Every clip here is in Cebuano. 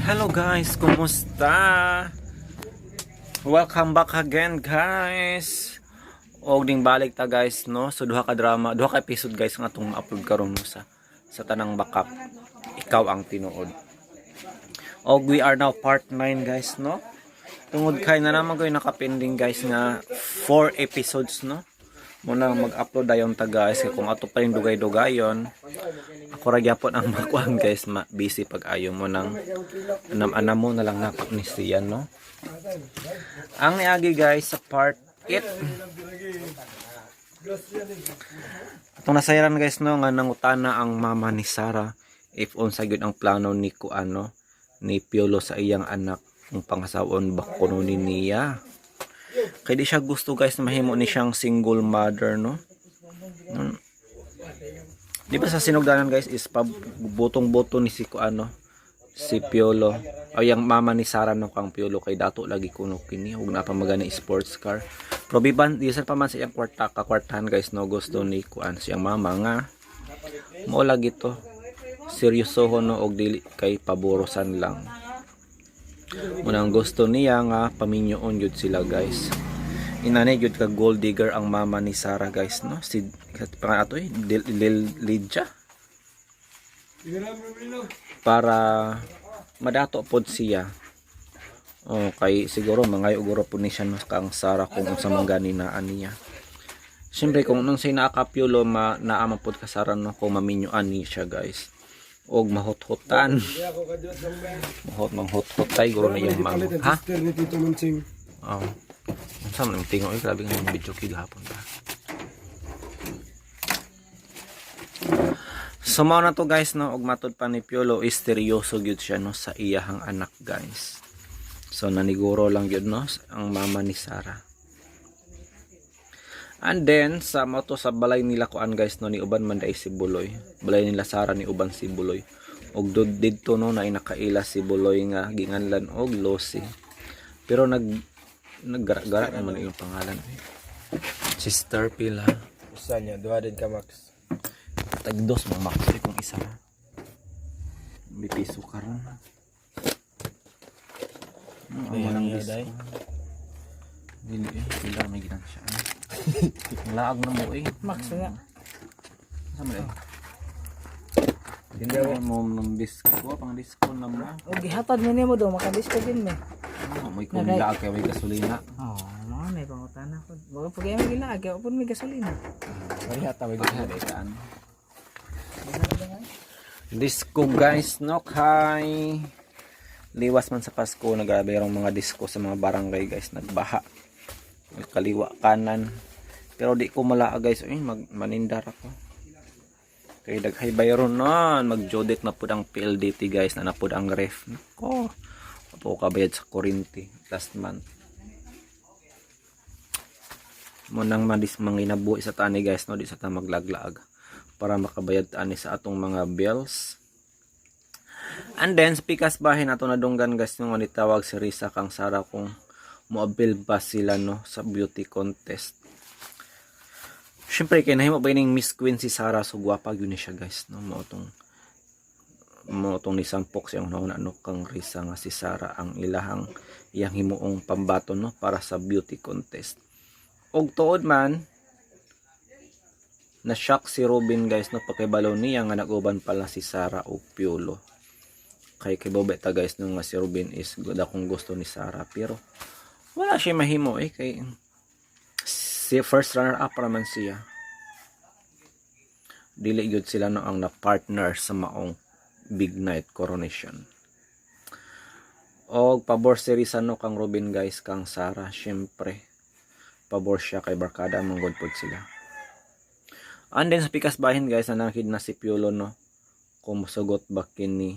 Hello guys, kumusta? Welcome back again, guys. Og ding balik ta, guys, no. So duha ka drama, duha ka episode, guys, nga atong ma-upload karon, no, sa tanang Bakap. Ikaw ang Tinuod. Og we are now part 9, guys, no. Tungod kay na naman ko'y nakapending, guys, nga 4 episodes, no. Muna mag-upload dayon ta, guys, kay kung ato pa yung dugay-dugayon, ako ra gyapon ang makuan, guys, ma busy pag ayo mo nang anam-anam mo na lang nako ni siya, no. Ang niagi, guys, sa part 8, atong nasayran, guys, no, nga nangutana ang mama ni Sarah if unsa gyud ang plano ni kuano ni Piolo sa iyang anak, kung pangasawon ba kuno ni niya, kay di siya gusto, guys, na mahimo ni siyang single mother, no. Di ba sa sinugdanan, guys, is pabutong-buto ni si kuano si Piolo o yung mama ni Sarah, no, kang Piolo, kay dato lagi kuno kini ug na pa magana sports car. Pero biban bisan pa man sa iyang kwarta kakwartahan, guys, no, gusto ni kuan siyang mama nga mo lagi to seryoso, no, og dili kay paborosan lang. Munang gusto niya nga paminyoon gyud sila, guys. Inani gyud ka gold digger ang mama ni Sarah, guys, no. Si pangalan ato eh Lydia, para madato pod siya. Oh, kay siguro mangayo uguro pod ni siya, no, kang Sarah kung unsa man gani naa niya. Siyempre kung nung say naa ka Piolo, ma naa man pod ka Sarah, no, kung maminyoan ni siya, guys, og mahot-hotan, mahot manghot-hot tay guro na iyang mama, ha. Sister ni Tito Munching. Oh. Unsa man ang tingo eh, grabe nga yung video kay gahapon pa. So mao na to, guys, no, og matod pa ni Piolo is seryoso gyud siya, no, sa iyahang anak, guys. So naniguro lang gyud, no, ang mama ni Sarah. And then sa mao to sa balay nila kuan, guys, no, ni uban man dai si Buloy. Balay nila Sarah ni uban si Buloy. Og dud didto, no, na nakaila si Buloy nga ginganlan og Lucy. Pero naggara-gara naman ilang pangalan eh. Sister pila. Usa niya, duha din ka, Max. Tagdos mo max eh, kung isa. May piso karon. Ang walang disco. Dili eh, pila may ginang siya. Ang laag na mo eh. Max na. Saan mo eh? Hindi mo ng disco, pang disco na mo. O gihatag mo nimo do makadisko din me. Oh, may kung laag kay may gasolina. Oh, mga may pangutana ko. Baga pag may gilaag kay pud may gasolina. Pareha ta may Balikan. Disco, guys, no, kay liwas man sa Pasko, nagrabe rong mga disco sa mga barangay, guys, nagbaha. Kaliwa kanan. Pero di ko malaa, guys, uy, mag manindar ako. Kay daghay bayron nun, magjodet na pud ang PLDT, guys, na napud ang ref. Nako. Apo ka bayad sa kuryente last month. Munang madis manginabuhi sa tani, guys, no, di sa ta maglaglaag para makabayad tani sa atong mga bills. And then sa pikas bahin ato nadunggan, guys, yung nitawag si Risa kang Sara kung moabil ba sila, no, sa beauty contest. Syempre kay nahimo ba ning Miss Queen si Sara, so gwapa gyud ni siya, guys, no. Mao tong nisampok siyang una, no, kang Risa nga si Sara ang ilahang iyang himuong pambato, no, para sa beauty contest. Og tuod man na shock si Robin, guys, no, pagkibalo niya nga nag-uban pala si Sara og Piolo. Kay kay ta, guys, no, nga si Robin is good akong gusto ni Sara, pero wala siya mahimo eh, kay si first runner up raman siya. Dili gyud sila, no, ang na partner sa maong big night coronation. Og pabor si Risa, no, kang Robin, guys, kang Sara. Syempre pabor siya kay barkada manggod pod sila. And then sa pikas bahin, guys, nanakid na si Piolo, no, kung musugot ba kini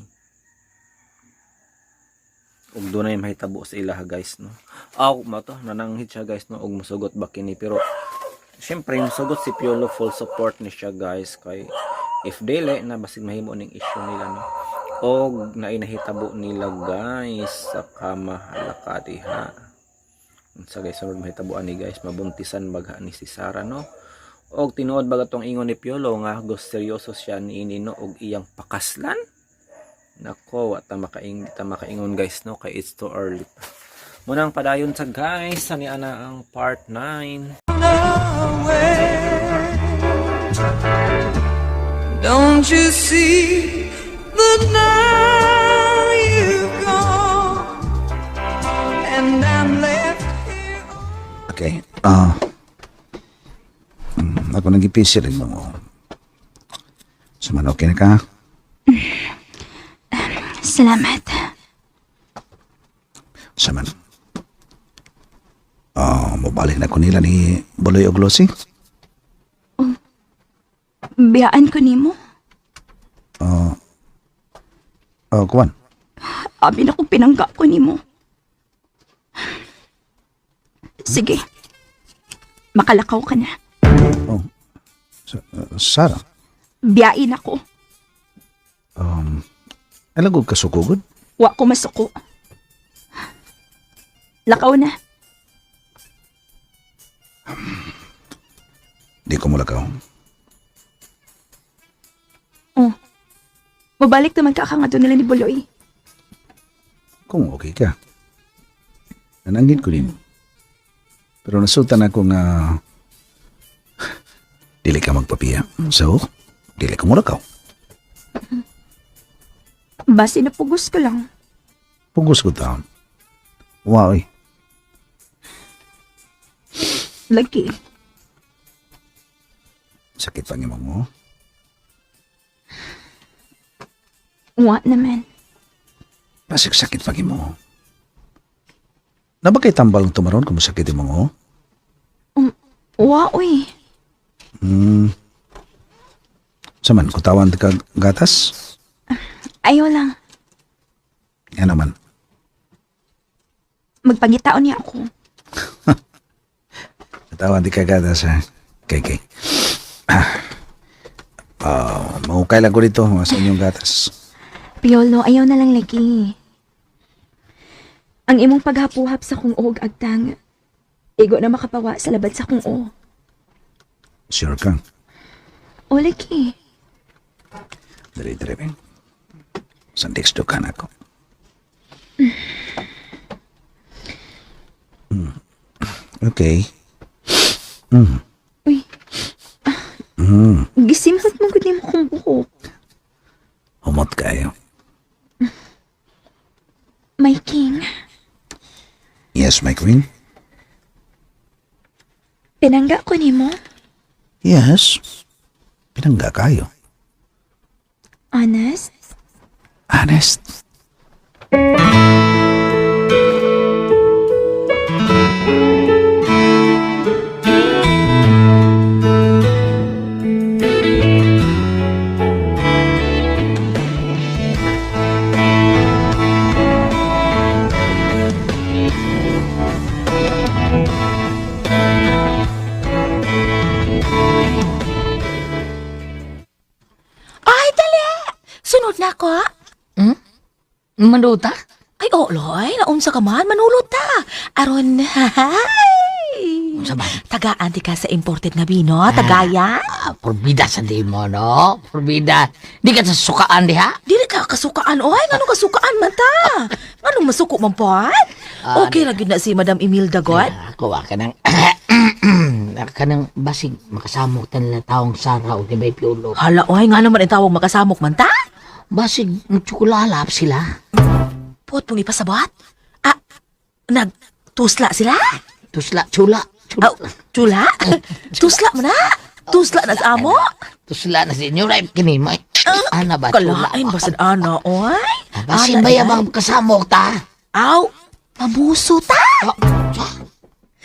ug dunay mahitabo sa ilaha, guys, no. Aw mo to nananghid siya, guys, no, ug musugot ba kini, pero syempre musugot si Piolo, full support ni siya, guys, kay if dili na basig mahimo ning issue nila, no, og nainahitabo nila, guys, sa kama. Halaka diha, unsa, guys, sunod mahitabo ani, guys? Mabuntisan bagha ni si Sara, no? Og tinuod ba atong ingon ni Piolo nga gusto seryoso siya niini, no, og iyang pakaslan? Nako, wa ta makaing ta makaingon guys no, kay it's too early pa. Munang padayon sa guys, ani ana ang part 9. Don't you see that now you've gone and I'm left here? Okay. Ako nang gipisir mo. Suman okay na ka? Salamat. Saman. Mobalik na ko nila ni Buloy og Lucy. Biyaan ko nimo. Oh, kuan. Abi na kong pinangga ko nimo. Sige. Makalakaw ka na. Oh. Sarah. Biyain ako. Alam ko kasukugod. Wa ko masuko. Lakaw na. Di ko mulakaw. Oh. Mabalik naman ka nga doon nila ni Buloy. Kung okay ka. Nananggit ko nimo. Pero nasutan ako nga dili ka magpapiya. So, dili ko mulakaw. Base na pugos ko lang. Pugos ko taon. Wow, eh. Lagi. Sakit pa imong mo. Wa naman. Basig sakit pa mo. Na ba kay tambal ang tumaron kung sakit imong mo? Wa, uy. Saman, kutawan ka gatas? Ayaw lang. Yan naman. Magpangitaon niya ako. Kutawan di ka gatas, ha? Kay, kay. Mahukay lang ko dito sa inyong gatas. Piolo, ayaw na lang lagi. Ang imong paghapuhap sa kong og agtang, igo na makapawa sa labad sa kong o. Sure ka? O lagi. Dali, dali, ben. Sa teksto ka na ako. Okay. Uy. Gisimhot mo gud nimo kong buhok. Humot kayo. My king, Yes, my queen. pinangga ko nimo. Yes. Pinangga kayo. Honest? Honest. Ay, dali! Sunod na ako, ha? Manduta? Ay, oo, Loy. Naunsa ka man, manulot ta. Aron, hay! Unsa ba? Tagaan ti ka sa imported nga bino, tagaya. Ah, porbida sa dimo, no? Porbida. Di ka sa sukaan diha? Dili ka kasukaan, oy. Nganong kasukaan man ta? Nganong masuko man po, Okay ra gyud na si Madam Imelda God. Ah, ako wa ka nang kanang basig makasamok tan nila taong Sara o di ba Piolo. Hala, oy, nga naman ang tawag makasamok man ta? Basig tsukulalap sila. Puot pong ipasabot? Ah, nagtusla sila? Tusla, chula, chula. Aw, tula? Tusla mo na? Tusla na sa amo? Tusla na si inyo right kini may. Ana ba chula? Kalain ba sa ana, oy? Basin Ana, ba day. yabang kasamok ta? Aw, mamuso ta.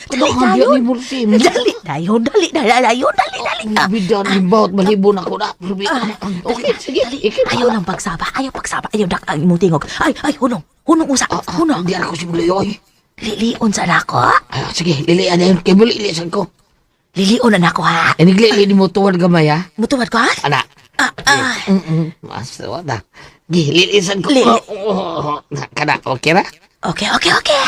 Dali Dali tayo. ni Mursim. Dali tayo, dali, dali, dali, dali, dali. Ah, Bida ni Baut malibo na ko na. Okay, sige. Ikip. Ayaw ng pagsaba, ayaw pagsaba, ayaw dak ang imong tingog. Ay, ay, hunong, hunong usa, hunong. Di ako si Buloy. Lilion sa nako. Ah, sige, lilian na yun. Kay muli ilisan ko. Lilion na nako ha. Eh, naglili ni mo tuwad gamay, ha? Mutuwad ko ha? Ana. Ah, ah. Mas, wala. Gi, lilisan ko. Lili- Oh, oh. Kana, okay ra? Okay, okay, okay.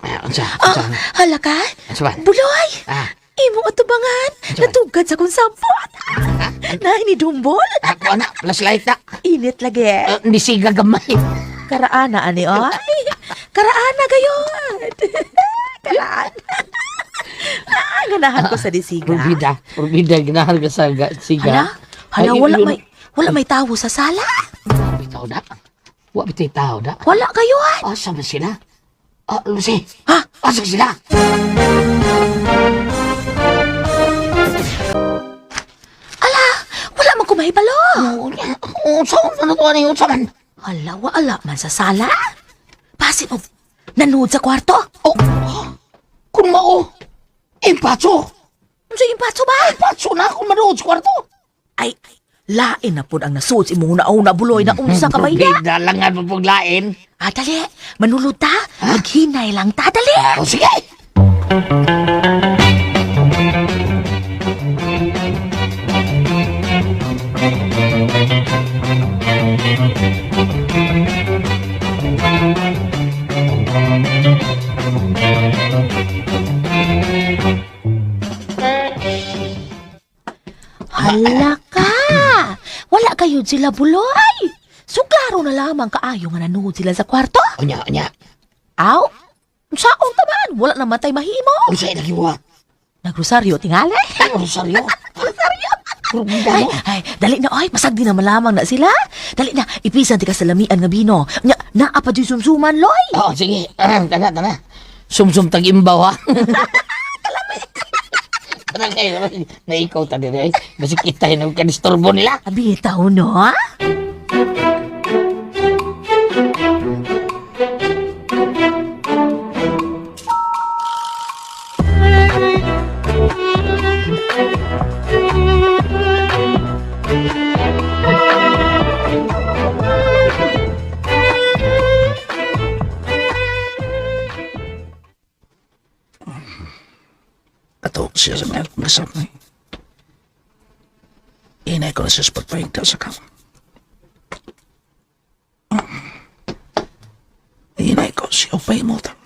Ah, unsa, Oh, unsa, hala ka? unsa ba? Buloy! Ah, Imong atubangan, natugad sa kong sampot. Na ini dumbol. Ako ana, flashlight na. Init lagi. Hindi siga gamay. Karaana ani oy. Karaana gayon. Karaan. Ah, ganahan ko sa disiga. Purbida, purbida, ganahan ka sa siga. Hala, hala Ay, wala may wala may tawo sa sala. Wa bitaw da. Wa bitaw tao da. Wala gayon. Asa man sila? Ah, Lucy. Ha? Asa sila? Ala, wala man ko mahibalo. Unsa man to ani unsa man? Hala, wala man sa sala. Basin og nanood sa kwarto. Oh, kung mao, impatso. Unsa yung patso ba? Impatso na kung manood sa kwarto. Ay, lain na pod ang nasuod sa imong una-una buloy na unsa ka ba iya? Purbida lang nga paglain. Ah, dali, manulod ta. Maghinay lang ta, dali. Oh, sige. Hala ka! Wala kayo sila buloy! So klaro na lamang kaayo nga nanood sila sa kwarto. Unya, unya. Aw, saon ta man? Wala naman tay mahimo. Unsa ina gibuhat? Nagrosaryo tingali. Ay, Rosario. Rosaryo. Purbida Ay, mo. ay, dali na ay, masagdi na malamang na sila. Dali na, ipisan ti ka sa lamian nga bino. Nya, naa pa di sumsuman, loy. Oh, sige. Ah, tana, tana. Sumsum tag imbaw, ha? Tara kayo. Naikaw ta dire. Basi kita hinag ka disturbo nila. Abi, tao no, ha? Ato siya sa mga kumasap ni. Inay ko na siya sa pagpahigda sa kama. Inay ko siya pahimutan.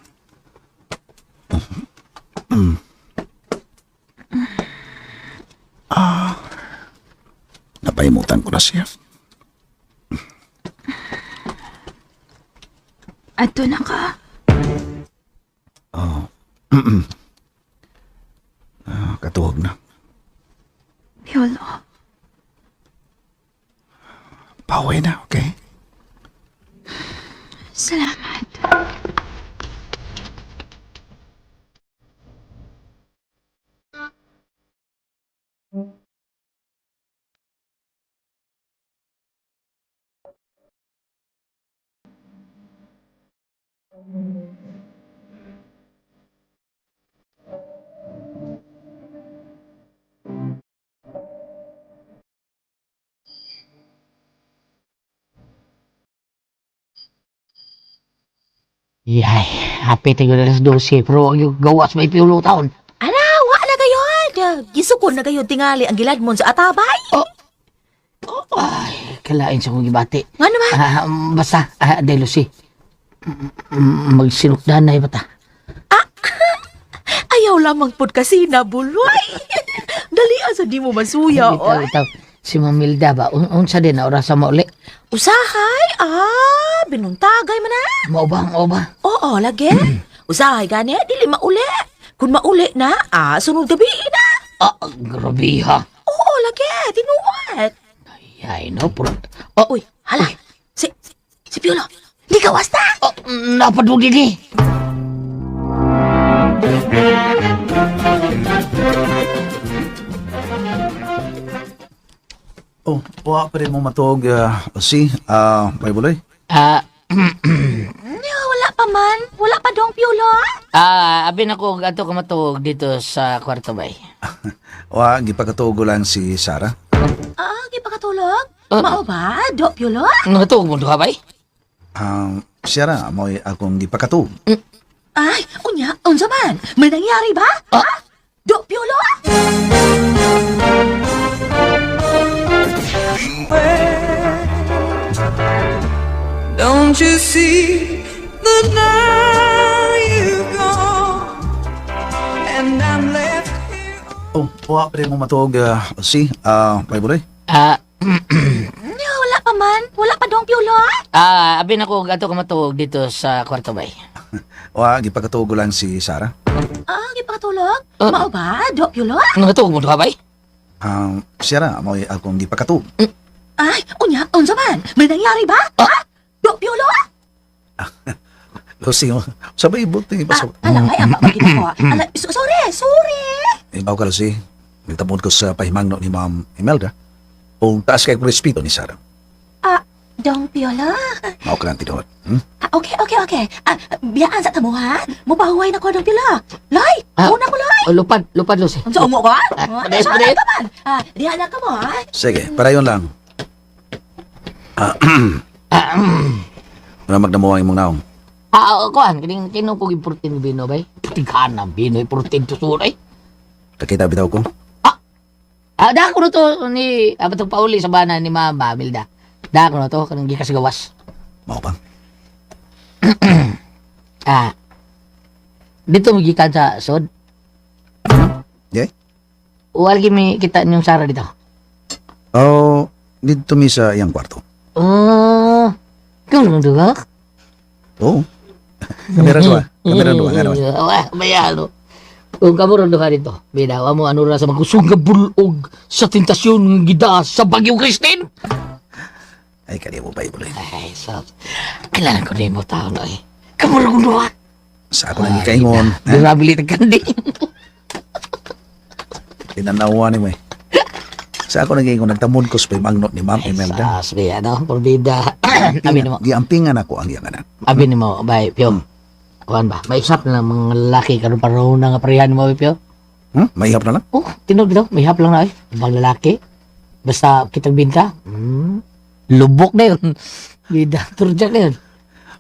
Ah, napahimutan ko na siya. Ato na ka. Ah, katuwag na. Piolo. Pauwi na, okay? Salamat. Yay, happy tayo na alas 12. Pero wag yung gawas may piulo taon. Ala, wa na gayon. Gisukon na gayon tingali ang giladmon sa atabay. Ay, kalain sa kong gibati. Nga naman? Ah, basta, ah, de Lucy. Magsinukdan na iba ta. Ayaw lamang pod kasi na buloy. Dali sa di mo masuya, Bitaw, oy. bitaw. Si Mamilda ba? Unsa din na orasa mo uli? Usahay, ah, binuntagay man na. Mao ba, mao ba? Oo, lagi. Usahay gani, dili mauli. Kung mauli na, ah, sunod gabi na. Ah, grabe ha. Oo, lagi, tinuod. Ay, no, pero... Oh, Uy, hala. Si, si Piolo, di gawas na. oh, napadugin eh. Oh, wa pa rin mo matuog, si, Bible eh. Ah, Wala pa man. Wala pa dong, Piolo. ah, abi na ko ato ka matuog dito sa kwarto bay. Wa, gipagkatuog ko lang si Sarah. Ah, di pa katulog? Ah. Mao ba, do, Piolo? Natuog mo duha bay? Sarah, mo'y akong gipakatuog. Ay, unya, unsa man? May nangyari ba? Ah. Ha? Do, Piolo? Don't you see that now you've gone and I'm left here? Oh, wa pre mo matuog si Bible eh. Ah, Wala pa man. Wala pa dong Piolo. Abi na ko gato ka matuog dito sa kwarto bay. Wa gipakatuog ko lang si Sarah. Ah, gipakatulog? Ah. Mao ba, Dok Piolo? Ano matuog mo duha bay? Sierra, mo akong gipakatuog. Ay, unya, unsa man? May nangyari ba? Ha? Dok Piolo? Lucy, oh, sabay buti Ah, pasok. ala, ay, apa, magkita ko. Ala, sorry, sorry. Ibaw ka Lucy. Nagtabon ko sa pahimangno ni Ma'am Imelda. Kung taas kay respeto ni Sarah. Ah, Dong Piolo? Mao ka lang tinuod. Hmm? Ah, okay. Ah, biyaan sa tamo, ha? Mupahuway na ko, Dong Piolo. Loy, Ah. una ko, Loy. Oh, lupad, lupad Lucy. Unsa umo ka? Ah, Ah, pwede, sorry pwede. ka man. Ah, diha na ka mo, ha? Sige, parayon lang. Wala magdamo ang imong naong. Ah, kuan kining kinu ko gi-protein bino bay. Tigana bino protein tusuray. Kakita bitaw ko. Ah, da ko na to ni abatong pauli sa bana ni Ma'am Milda. Da ko na to kanang gikas gawas. Mao pa. Ah. Dito mo gikan sa sod. Yeah? Wala mi kita niyong Sara dito. Oh, dito mi sa iyang kwarto. Oh. Kung nung duha? Oo. Kamera duha. Kamera duha. Nga naman. Wah, bayalo. Kung kamo ron duha dito, bida, wa mo ano ra sa magkusog nga bulog sa tentasyon nga gida sa Bagyo Christine. Ay, kaniya mo Bible eh. Ay, so, kailangan ko na mo tao na eh. Kamo ron duha. Sa ako lang ikaingon. Ha? Durabili ta kandi. Tinanawa ni mo eh. Sa ako nang ikaingon, nagtamod ko sa pahimangno ni Ma'am Imelda. Sas, bida, no? Porbida. Abi nimo. Giampingan ako ang iyang anak. Abi nimo, bay, Pio. Kuan ba? May usap na lang mga lalaki karon panahon na nga parehan mo, Pio. Hmm? Maihap na lang? Oh, tinog daw. May hap lang na eh. Ibang lalaki. Basta kitang binta. Lubok na yun. Bida, turjak na yun.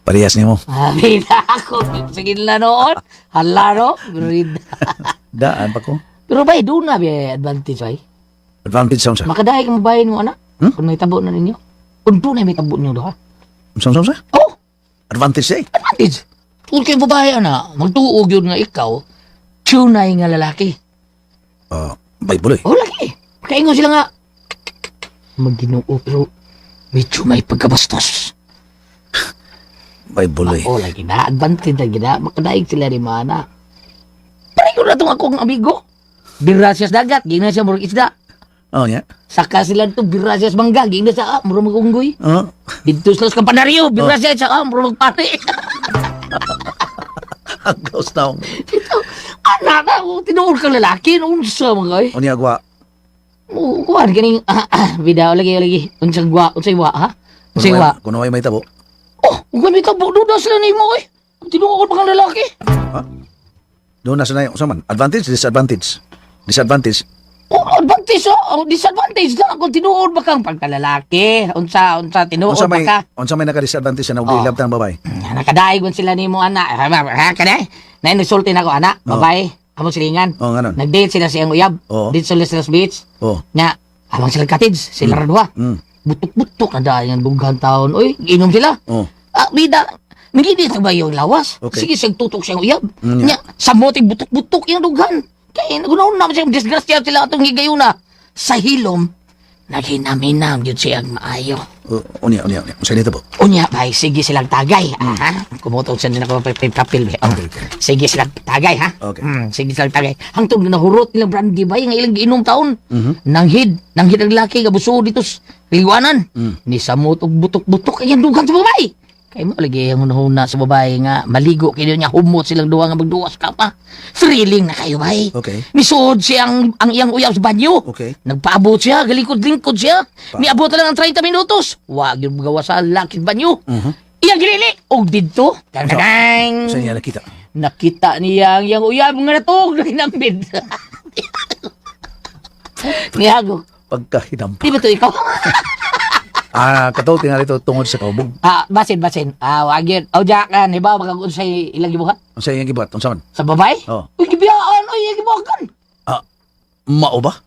Parehas nimo. Ah, bida ako. Sige na noon. Hala no. Bida. Daan pa ko. Pero bay, doon na ba advantage ay. Advantage sa unsa? Makadahay kang babae mo, anak. Hmm? Kung may tabo na ninyo. Kung doon ay may tabo ninyo doha. Unsa unsa unsa? Oh, Advantage eh. advantage. Kung kay babae, anak, magtuog yun nga ikaw, tunay nga lalaki. Ah, Bible eh. Oh, lagi. Kaingon sila nga. Maginoo, pero medyo may pagkabastos. Bible eh. Oh, lagi na. Advantage lagi na. Makadaig sila ni mana. Pareho na itong akong amigo. Bira siya sa dagat, gina siya murag isda. Oh, nya. Saka sila to bira siya sa mangga, gina siya, murag magunggoy. Oh. Dito sila sa kampanaryo, bira siya sa, murag magpare. Ang gaos na akong. Dito, anak na, oh, tinuod kang lalaki, unsa mga eh. Unya agwa. Oh, kuwan, ganing, bida, lagi, lagi, unsang gwa, unsay wa, ha? Unsay wa? Kuno ay may tabo. Oh, kung may tabo, doon na sila nimo eh. Tinuod pa kang lalaki. Doon na sa na unsa man? Advantage, disadvantage. Disadvantage. Oh, advantage oh, oh, disadvantage lang kung tinuod ba kang pagkalalaki. Unsa unsa tinuod Unsa ba may ka? unsa may naka-disadvantage na Oh. oh. ilabtan ang babae. Nakadaig man sila nimo ana. Ha kanay. Nay nagsulti na ako ana, Oh. babae. Among silingan. Oh, nganon. Nag-date sila sa iyang uyab. Oo. Date sila sa beach. Oh. Nya, among sila cottage, sila ra duha. Butok-butok na dahil ang dughan taon. Uy, inom sila. Oh. Ah, bida. Nagindi ba yung lawas? Okay. Sige, siyang tutok siyang uyab. Yeah. Nya, sa moting butok-butok yung dughan. Kaya nagunaon naman siyang disgrasya sila atong higayuna. Sa hilom, naghinam-hinam yun siyang maayo. Oh, unya unya unya. Unsa nito po? Unya, bay, sige silang tagay. Ha? Kumutong siya din ako papil. Oh. Okay, okay. Sige silang tagay, ha? Okay. Sige silang tagay. Hangtod na nahurot nilang brandy, bay, nga ilang giinom taon. Mhm. Nanghid, nanghid ang laki, nga buso dito sa liwanan. Ni samot og butok-butok ang dugan sa babae. Kay mo lagi ang hunahuna sa babae nga maligo kayo niya humot silang duha nga magduwas ka pa. Thrilling na kayo bay. Okay. Misuod siya ang iyang uyab sa banyo. Okay. Nagpaabot siya, galikod-lingkod siya. Niabot na lang ang 30 minutos. Wag yung magawa sa lakit banyo. Iyang ginili. Og didto. Tang-tang! Unsa niya nakita? Nakita niya ang iyang uyab nga natug na hinambid. Nihago. Pagkahinampa. Di ba to ikaw? Ah, kataw tingali to tungod sa kaubog. Ah, basin, basin. Ah, wag yun. O, Jack, hibaw, magkagunsay ilang gibuhat? Unsa iyang gibuhat? Unsa man? Sa babae? Oh. Uy, gibiyaan! Uy, gibuhakan! Ah, mao ba?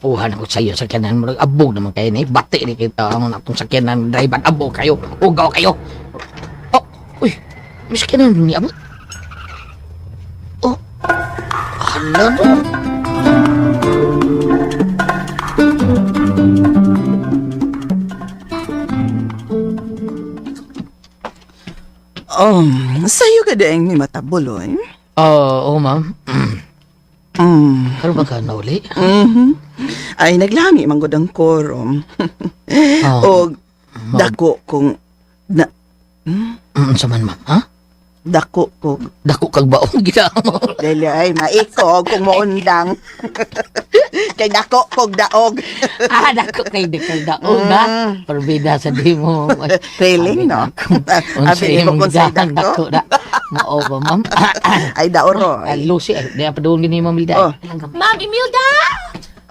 Gisupuhan ako sa iyo sa sakyanan. Murag abog naman kayo ni. Bati ni kita ang atong sakyanan. Driver, abog kayo. Ugaw kayo. Oh, uy. May sakyanan ni abot. Oh, hala no. Sa'yo ka daing ni Matabuloy. Oh, oh, ma'am. Karon ba ka nauli? Mhm. Ay, naglami man gud ang korom. Oh, Og dako kong na, sa man, ma'am, ha? Dako kog Dako kag baong gina mo. Dili ay maikog kung moundang. Kay dako kog daog. Ah, dako kay di kag daog ha. Perbida sa di mo. Feeling no. Unsa Abi mo imong kung say gidahan dako. dako na. Mao ba, ma'am? Ay daoro. Ah, Lucy, ay, di pa doon gini ma'am Hilda. Oh. Ma'am Imelda!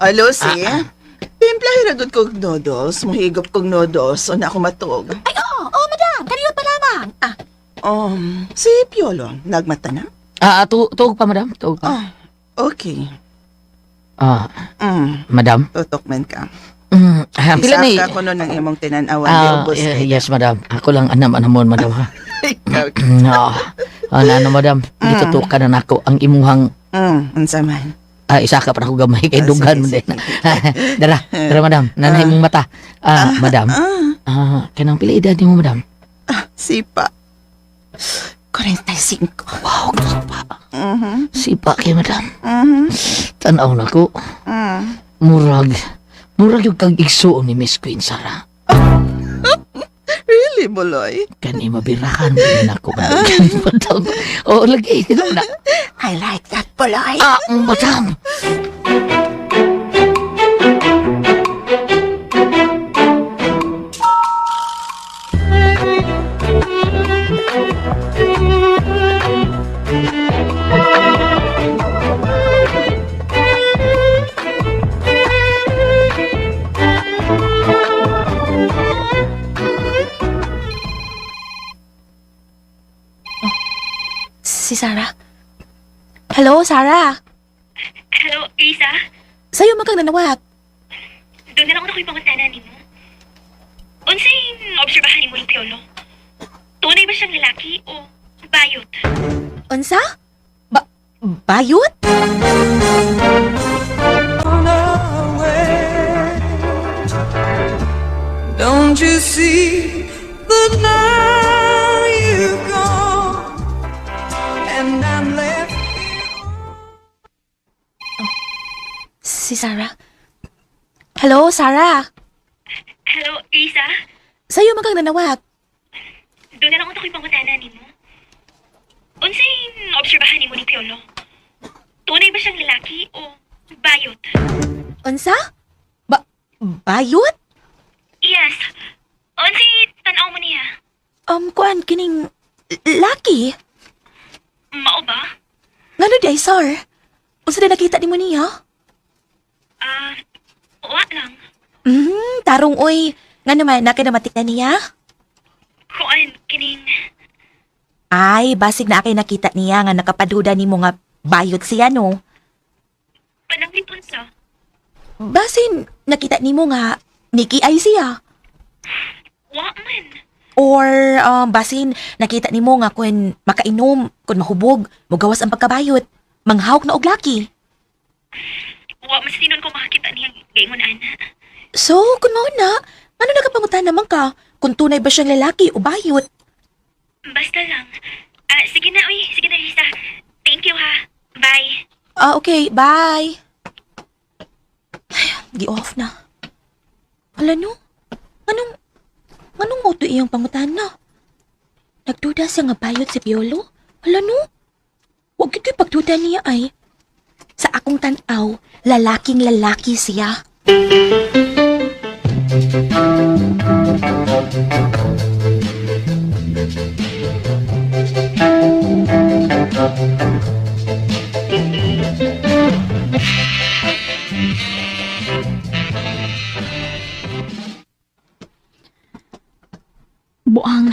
Ay, Lucy. Timplahi ra gud kog noodles, mohigop kog noodles, una ako matuog. Ay, oo, oh, madam. Kaniyot pa lamang. Ah, Si Piolo, nagmata na? Ah, tuog pa, madam. Tuog pa. Oh, okay. Ah, madam. Tutok man ka. Ah, pila ni? Isa ka kuno ng imong tinan-awan di Ah, ubos. yes, madam. Ako lang anam-anamon, madam ha. Ikaw. Ano, madam. Gitutukan na nako ang imuhang Unsa man. Ah, isa ka para ko gamay kay Ah, dughan sige, mo din. Dara, dara madam. Nanay mong mata. Ah, madam. Ah, kanang pila edad nimo, madam? Sipa. 45. Wow, sipa. Sipa kay madam. Tanaw na ko. Murag. Murag yung kag igsuon ni Miss Queen Sara. Really, Buloy? Kani mabirahan mo na ako madam. Oo, lagi. Tinong na. I like that, Buloy. Ah, madam. Si Sarah. Hello, Sarah. Hello, Risa. Sa'yo man kang nanawag. Doon na lang ako pangutana nimo. Unsay obserbahan nimo ni Piolo? Tunay ba siyang lalaki o bayot? Unsa? Bayot? Don't you see that now you've gone and I'm left Si Sarah. Hello, Sarah. Hello, Risa. Sa'yo man kang nanawag. Doon na lang ako pangutana nimo. Unsay obserbahan nimo ni Piolo? Tunay ba siyang lalaki o bayot? Unsa? Bayot? Yes. Unsay tan-aw mo niya? Kuan kining laki. Mao ba? Ngano di ay, sir? Unsa di nakita nimo niya? Ah, wa lang. Tarong oy. Nga naman, naka namatik na niya? Kuan kining Ay, basig na akay nakita niya nga nakapaduda nimo nga bayot siya, no? pananglit unsa? Basin, nakita nimo nga Nikki ay siya. Wa man. Or basin, nakita nimo nga kun makainom, kun mahubog, mugawas ang pagkabayot, manghawk na og laki. Wa mas tinon ko makakita niyang gaingon ana. So, kun mao na, ano nakapangutan naman ka kung tunay ba siyang lalaki o bayot? Basta lang. Ah, sige na, uy. Sige na, Risa. Thank you, ha. Bye. Ah, okay, bye. Ay, gi-off na. Ala no, anong moto iyang pangutana? Nagduda siya nga bayot si Piolo? Ala no, wag ito'y pagduda niya ay. Sa akong tanaw, lalaking lalaki siya. Buang.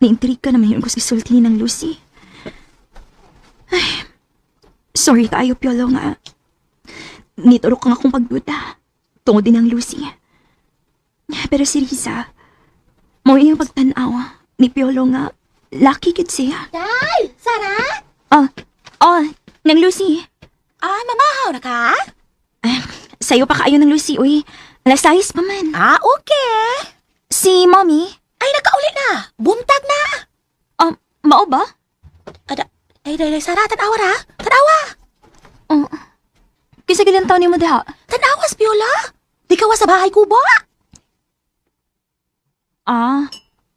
Naintriga naman yun ko sa isulti ni ng Lucy. Ay, sorry kaayo, Piolo, nga. Niturok ang akong pagduda. Tungod din ang Lucy. Pero si Risa, mao iyang pagtanaw ni Piolo nga lucky gid siya. Day! Sara? Oh, oh, nang Lucy. Ah, mamahaw na ka? Sayo pa kaayo ng Lucy, uy. Alas 6 pa man. Ah, okay. Si Mommy, Ay, nakauli na. Buntag na. mao ba? Ada, ay, day, day, Sara, tanawa ra. Tanawa. Oh. Kinsa gilang taon nimo diha? Tanawa, Spiola. Di ka wa sa bahay kubo. Ah,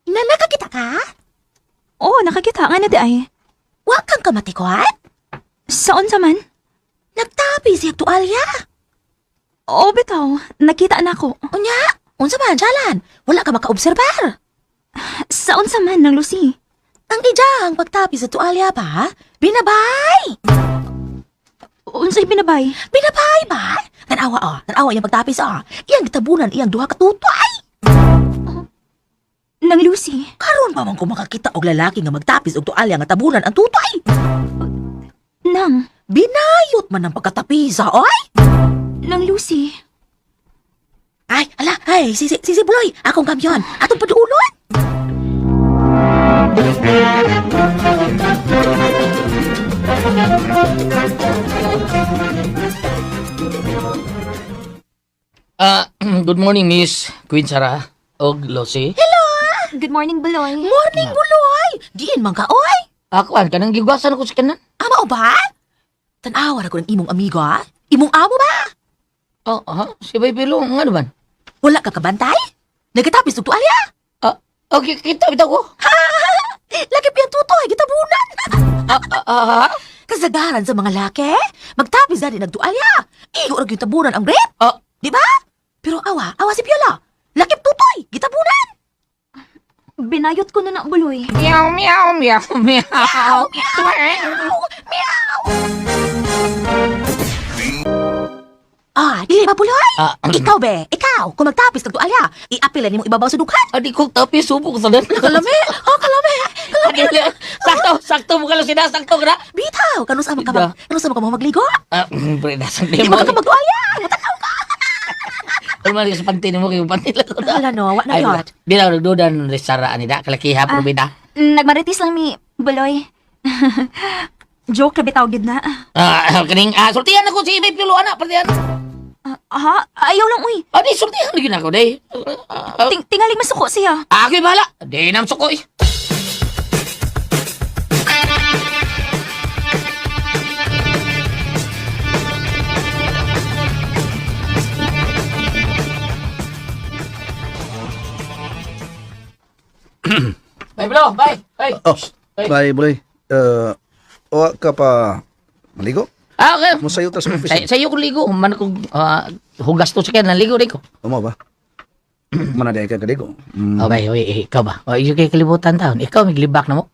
Na nakakita ka? oo, nakakita nga na di ay. Wa kang kamatikwan? Saon sa man? Nagtabi siya tualya. Oo, bitaw. Nakita na ako. Unya, unsa man, jalan. Wala ka makaobserbar. Saon sa man ng Lucy? Ang ijang pagtabi sa tualya ba? Binabay! Unsay binabay? Binabay ba? Tanawa oh, tanawa iyang pagtapis oh. Iyang gitabunan iyang duha ka tutoy. Nang Lucy? Karon pa man ko makakita og lalaki nga magtapis og tualya nga tabunan ang tutoy. Nang? Binayot man ang pagkatapisa, oy! Nang Lucy? Ay, ala, ay, sisi, sisi Buloy, akong kamyon, atong paduulon. Ah, good morning, Miss Queen Sara og Lucy. Good morning, Buloy. Morning, Buloy! Diin man ka, oy! Ako an kanang gigwasan ko sa kanan. Ama o ba? Tanawa ra ko ng imong amigo, ha? Imong amo ba? Oh, ha? Si Bay Pilo, nga naman. Wala ka kabantay? Nagkatapis og tualya? Ah, okay, kita bitaw ko. Lagi pa yung tutoy, gitabunan. Ah, ah, ah, ah, Kasagaran sa mga laki, magtapis na din nagtualya. Igo ra gyud tabunan ang rape, ah. di ba? Pero awa, awa si Piola. Lakip tutoy, gitabunan. Binayot ko na na, Buloy. Meow, meow, meow, meow. Meow! Ah, dili ba Buloy? Ah, Ikaw be, ikaw, kung magtapis kag tualya, iapil nimo ibabaw sa dughan. Adi ko tapis subok sa dan. Kalami, oh kalami. Kalami. Sakto, sakto mo ka lang sina, sakto ka na. Bitaw, kanus ama ka Ida. ba? Kanus ama ka mo magligo? Ah, pre, dasang Di mo. ba ka magtualya? Matanaw ka. Ano man sa panty nimo kay panty lang ko na. Wala no, wa na Ay, yun. bitaw nagdudan ni Sara ani da kalakiha Ah. pero bida. Nagmaritis lang mi, Buloy. Joke, ra bitaw gid na. Ah, kaning ah, sultihan ako si Bay Pilo ana, partihan. Ah, ha? Ayaw lang, uy. Adi sultihan lagi na ako day. Ah, ah, Tingaling masuko siya. Ako bahala. Di nam sukoy. Bye, bro. Bye. Bye. Oh, Ay. bye, boy. Wa ka pa maligo? Ah, okay. Musayo ta sa office. Sa iyo ko ligo. Man ko hugas to sa kaya naligo rin ko. Umo ba? Mana di ka kaligo. Mm. Okay, oy, eh, ikaw ba? O, iyo kay kalibutan taon. Ikaw miglibak na mo.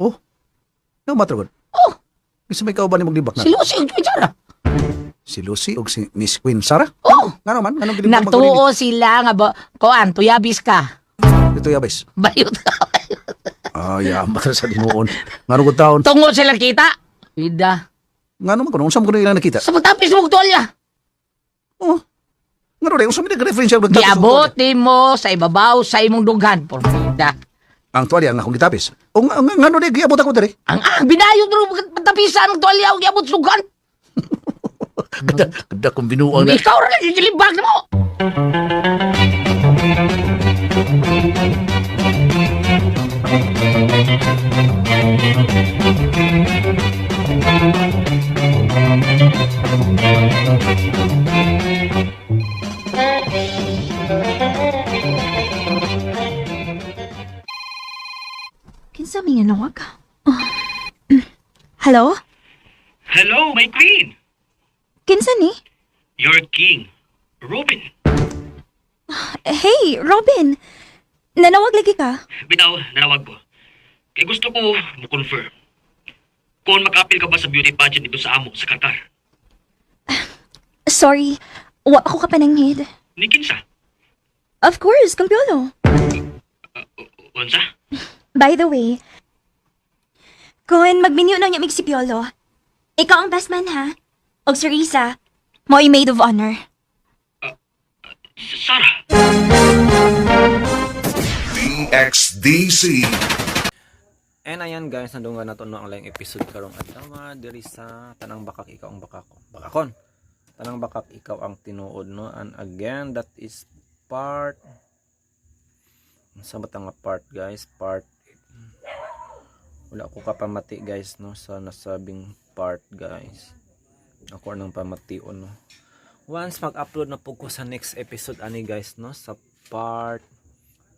Oh. No matter Oh, Gusto may kauban ni maglibak na. si Lucy ug Sara. Si Lucy o si Miss Queen Sara? Oh, Ngano man? Nganong gilibak nagtuo sila nga ba kuan tuyabis ka. Ito yabis. Bayot ka. Ay, ah, sa dinuon. Ngano ko taon? Tungo sila kita. Ida. Ngano man kuno? Unsa man kuno ilang nakita? Sa pagtapis mo tuwalya. Oh. Ngano rin? Unsa man nag-reference ang pagtapis? Giabot nimo sa ibabaw sa imong dughan. Porfida. Ang tuwalya nga akong gitapis. O ngano rin giabot ako diri? Ang ang binayot mo pagtapisan ang tuwalya og giabot sa dughan. Kada kada kong binuang na. Ikaw ra lagi gilibag nimo. Kinsa may nga nawag? Oh. Hello? Hello, my queen! Kinsa ni? Your king, Robin. Hey, Robin. Nanawag lagi ka? Bitaw, nanawag ko. Kay gusto ko mo-confirm. Kung makapil ka ba sa beauty pageant dito sa amo, sa Qatar. Sorry, wa pa ko kapananghid. Ni kinsa? Of course, kang Piolo. Unsa? By the way, kung magminyo na niya mig si Piolo, ikaw ang best man ha? Og si Risa, Mo'y maid of honor. Sarah! DXDC. And ayan guys, nandungan na to no ang laing episode karong adlaw diri sa Tanang Bakak Ikaw ang Bakak. Bakakon. Tanang Bakak Ikaw ang Tinuod no. And again, that is part sa nga part guys, part 8. Wala ko kapamati guys no sa nasabing part guys. Ako nang pamation no. Once mag-upload na po ko sa next episode ani guys no sa part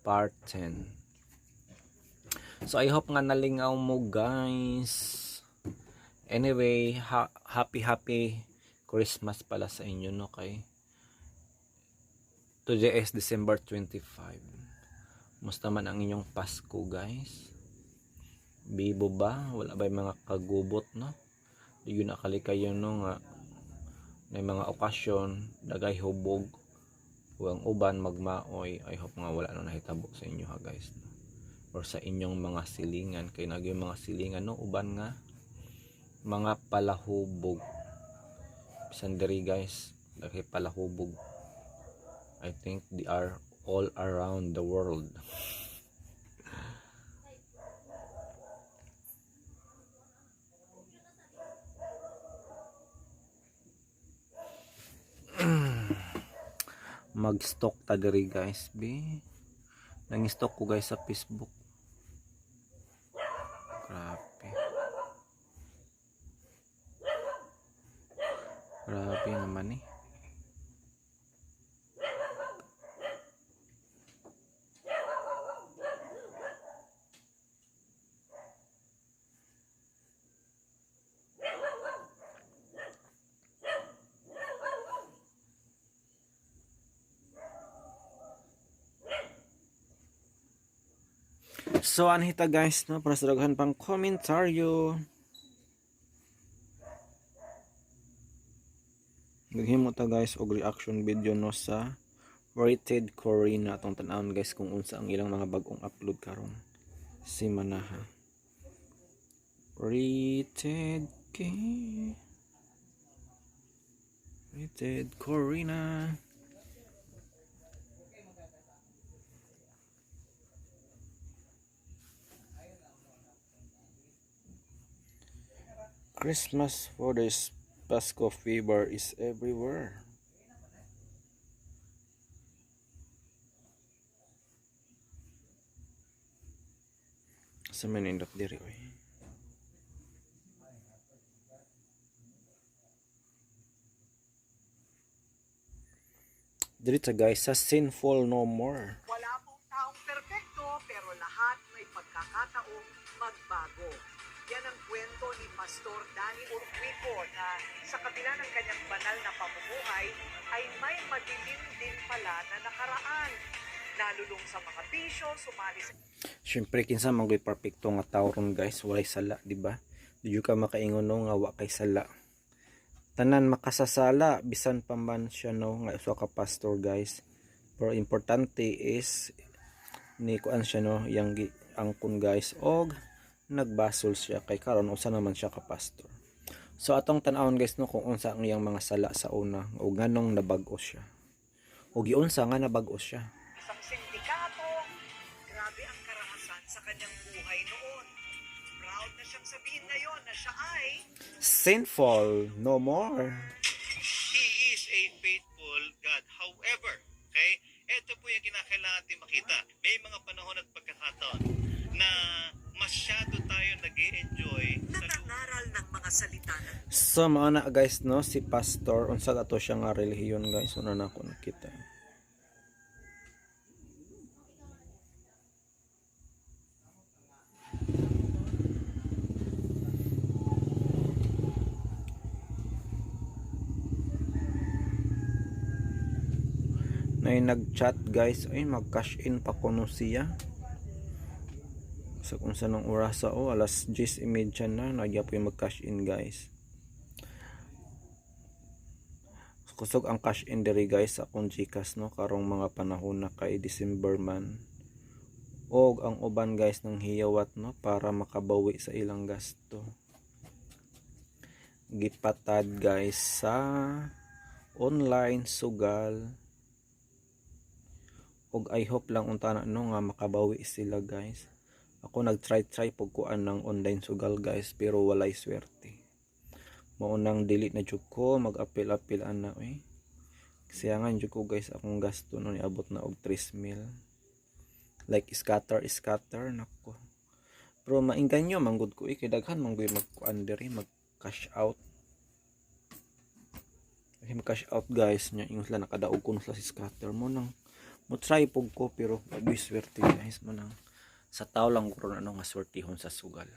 part 10. So I hope nga nalingaw mo guys. Anyway, happy happy Christmas pala sa inyo no kay today is December 25. Musta man ang inyong Pasko guys? Bibo ba? Wala ba yung mga kagubot no? Di yun akali kayo no nga may mga okasyon, dagay hubog, huwag uban magmaoy. I hope nga wala no nahitabo sa inyo ha guys. No? Or sa inyong mga silingan kay nagyo mga silingan no uban nga mga palahubog bisan diri guys daghay palahubog. I think they are all around the world. Mag-stock ta diri guys be. Nang-stock ko guys sa Facebook. Grabe. Grabe naman eh. So anhita guys no para sa daghan pang komentaryo. Naghimo ta guys og reaction video no sa Rated Corina atong tan-awon guys kung unsa ang ilang mga bag-ong upload karon. Si Manaha. Rated K. Rated Corina. Christmas for this Pasko fever is everywhere. Sa manindot diri oy. Diri ta guys sa Sinful No More. Wala pong taong perpekto pero lahat may pagkakataong magbago. Yan ang kwento ni Pastor Danny Urquico na sa kabila ng kanyang banal na pamumuhay ay may madilim din pala na nakaraan. Nalulung sa mga bisyo, sumali sa Syempre kinsa man goy perpekto nga tawo ron guys, walay sala, di ba? Di jud ka makaingon no nga wa kay sala. Tanan makasasala bisan pa man siya no nga usa ka pastor guys. Pero importante is ni kuan siya no yang angkon guys og nagbasol siya kay karon usa naman siya ka pastor. So atong tan-awon guys no kung unsa ang iyang mga sala sa una o nganong nabag-o siya. O giunsa nga nabag-o siya. isang sindikato. Grabe ang karahasan sa kanyang buhay noon. Proud na siyang sabihin ngayon na siya ay Sinful no more. He is a faithful God. However, okay, ito po yung kinakailangan natin makita. May mga panahon at pagkakataon na masyado tayo nag enjoy sa nangangaral ng mga salita ng So mao na guys no si pastor unsa ato siya nga relihiyon guys una na ako nakita. Nay nag-chat guys ay mag-cash in pa kuno siya. Sa kung sa nang orasa o alas 10:30 na nagyapoy mag-cash in guys. Kusog ang cash in diri guys sa akong GCash no karong mga panahon na kay December man. Og ang uban guys nang hiyawat no para makabawi sa ilang gasto. Gipatad guys sa Online sugal. Og I hope lang unta na, no, nga makabawi sila, guys. Ako nag-try-try pog kuan ng online sugal, guys, pero walay swerte. Mao nang dili na jud ko mag-apil-apil ana eh. Sayangan jud ko, guys, akong gasto no, niabot na og 3 mil. Like scatter scatter nako. Pero maingganyo manggod ko eh, kay daghan manggoy magkuan diri, mag cash out. Ay, mag cash out, guys, nya ingon sila nakadaog kuno sila si scatter mo nang mo try pog ko, pero wag swerte, guys. Mo nang sa tao lang kuron ano nga swertihon sa sugal.